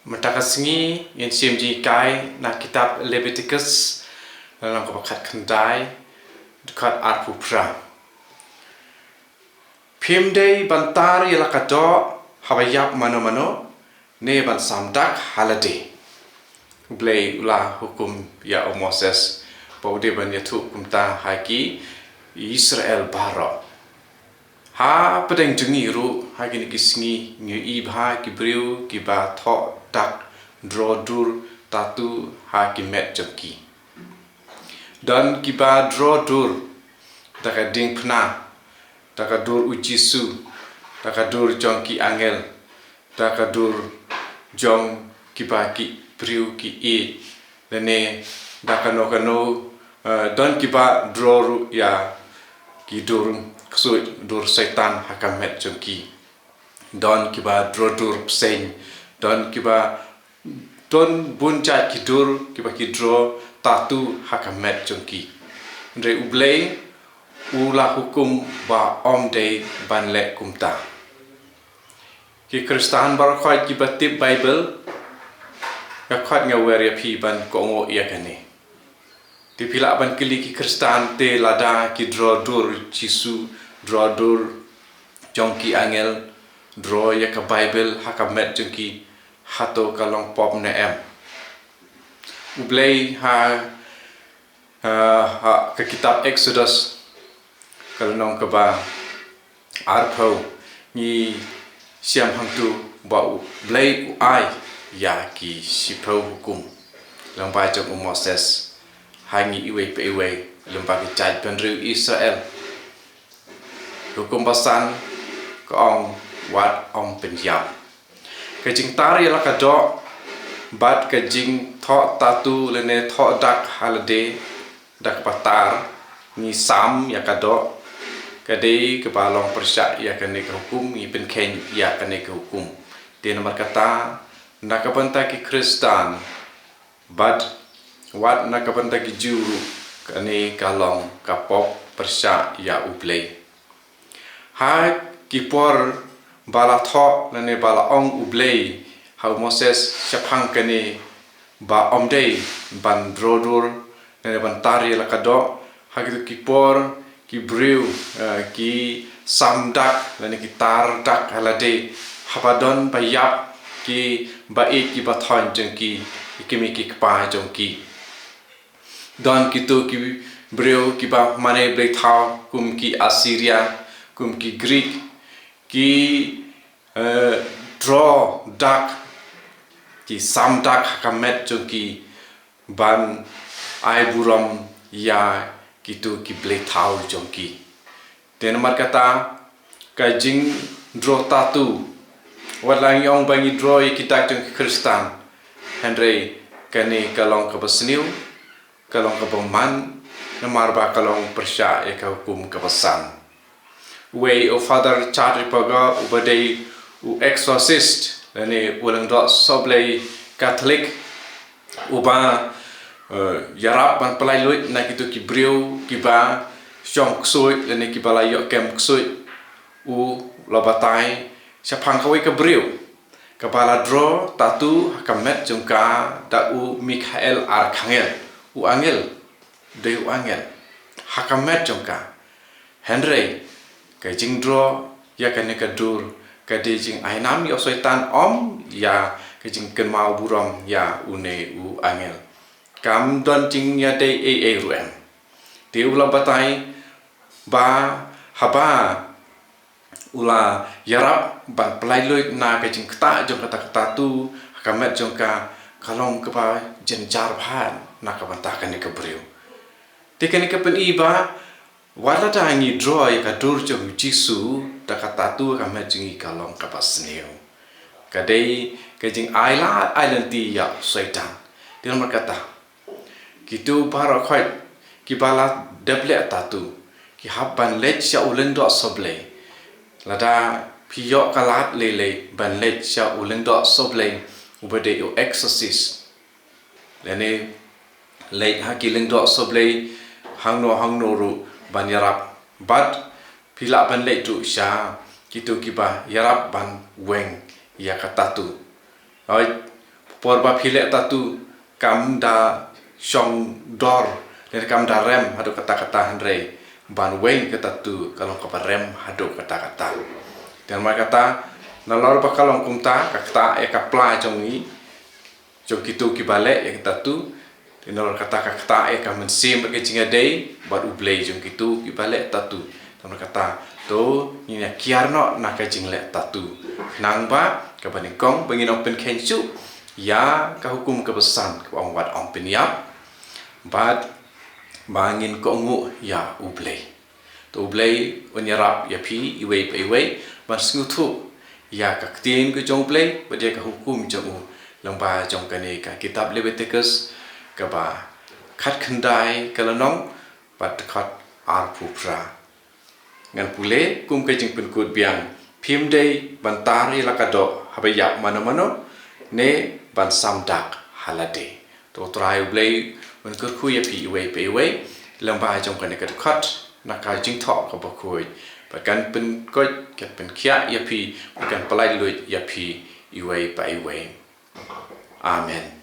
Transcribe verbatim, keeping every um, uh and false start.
Mynta ka sngi ngin shim jinghikai na kitab Leviticus, lynnong kaba khatkhyndai, dkhot arphew phra. Phim dei ban tar ïa la ka doh haba ïap mano mano, ne ban sam dak ha lade. U Blei u la hukum ïa u Moses ba u dei ban ïathuh kumta ha ki Israel baroh. Ha pdeng jong ngi ruh ha kine ki sngi ngi ïohi ba ki briew kiba thoh dak, draw dur, tattoo ha ki met jong ki. Don kiba draw dur da ka diengphna, da ka dur u Jisu, da ka dur jong ki angel, da ka dur jong kiba ki briew ki ïeit, lane da kano kano, eh, don kiba draw ruh ïa ki dur ksuid, dur Soitan ha ka met jong ki. Don kiba draw dur bseiñ, don kiba, don bun jait ki dur kiba ki draw tattoo ha ka met jong ki. Hynrei u Blei u la hukum ba ym dei ban leh kumta. Ki Khristan baroh khoit kiba tip Baibl, nga khoit nga wer ïa phi ban kohnguh ïa kane. Te phi lah ban kylli ki Khristan te lada ki draw dur Jisu, draw dur jong ki angel, draw ïa ka Baibl ha ka met jong ki, hato ka long pop ne em? U Blei ha, ha, ha ka kitab Exodus, ka lynnong kaba arphew, ngi shem hangto ba u Blei u ai ïa ki shiphew hukum lyngba jong u Moses ha ngi iwei pa iwei lyngba ki jaitbynriew Israel. Hukum ba san ka ong, wat ym pynïap. Ka jingtar ïa la ka doh bad ka jingthoh tattoo lane thoh dak ha lade da kaba tar, ngi sam ïa ka doh, ka dei kaba long pyrshah ïa kane ka hukum, ngi pynkheiñ ïa kane ka hukum. Te namar kata, na ka bynta ki Khristan bad wat na ka bynta ki Jiw ruh, kane ka long ka pop pyrshah ïa u Blei. Ha ki por ba la thoh lane ba la ong u Blei ha u Moses shaphang kane ba ym dei ban draw dur lane ban tar ïa la ka doh, ha kito ki por ki briew, eh, ki sam dak lane ki tar dak ha lade haba don ba ïap ki ba ïeit ki ba thoiñ jong ki, ki kmie ki kpa jong ki. Don kito ki briew kiba mane blei thaw, kum ki Assyria, kum ki Greek, ki, eh, draw dak, ki sam dak ha ka met jong ki ban ai burom ïa kito ki blei thaw jong ki. Te namar kata, ka jingdraw tattoo, wat la ngi ong ba ngi draw ïa ki dak jong ki Khristan, hynrei kane ka long kaba sniew, ka long kaba man, namar ba ka long pyrshah ïa ka hukum kaba san. Uwei u Father Charlie Paga, uba dei u exorcist lane u lyngdoh sohblei Katholik, uba, eh, ïarap ban pyllait luid na kito ki briew kiba shong ksuid lane kiba la ïoh kem ksuid, u la batai shaphang kawei ka briew kaba la draw tattoo ha ka met jong ka da u Michael Archangel, u angel, dei u angel, ha ka met jong ka. Hynrei ka jingdraw ïa kane ka dur ka dei jingainam ïa u Soitan, ym ïa ka jingkynmaw burom ïa une u angel. Kam don jingïadei ei ei ruh em. Te u la batai ba haba u la ïarap ban pyllait luid na ka jingktah jong kata ka tattoo ha ka met jong ka, ka long kaba jynjar bha na ka bynta kane ka briew. Te kane ka pyni ba wat lada ngi draw ïa ka dur jong u Jisu da ka tattoo ha ka met jong ngi, ka long kaba sniew. Ka dei ka jingailad ailynti ïa u Soitan. Te namar kata, kito baroh khoit kiba la dep leh tattoo, ki hap ban leit sha u lyngdoh sohblei. Lada phi ïoh ka lad lei lei ban leit sha u lyngdoh sohblei, uba dei u exorcist, lane leit ha ki lyngdoh sohblei hangno hangno ruh ban ïarap, bad phi lah ban leit ruh sha kito kiba ïarap ban weng ïa ka tattoo. Hooid, Por ba phi leh tattoo kam da shong dor, lane kam da rem haduh katta katta, hynrei ban weng ka tattoo ka long kaba rem haduh katta katta. Te namar kata, nalor ba ka long kumta, ka ktah ïa ka pla jong ngi, jong kito kiba leh ïa ka tattoo. Te nalor kata ka ktah ïa ka mynsiem bad ka jingïadei bad U Blei jong kito kiba leh tattoo. Te namar kata, to ngin ïa kiar noh na ka jingleh tattoo, khnang ba kaba nyngkong ba ngin ym pynkheiñ shuh ïa ka hukum kaba san kaba ong, wat ym pynïap, bad ba ngin kohnguh ïa U Blei. To U Blei un ïarap ïa phi iwei pa iwei ban sngewthuh ïa ka ktien ka jong U Blei bad ïa ka hukum jong u, lyngba jong kane ka kitab Leviticus, kaba khatkhyndai ka lynnong bad dkhot arphew phra. Ngan pule kum ka jingpynkut biang: Phim dei ban tar ïa la ka doh haba ïap mano mano, ne ban sam dak ha lade. To U Trai U Blei un kyrkhu ïa phi iwei pa iwei lyngba jong kane ka dkhot na ka Jingthoh Kaba Khuid, bad kan pynkoit, kan pynkhiah ïa phi, bad kan pyllait luid ïa phi iwei pa iwei. Amen.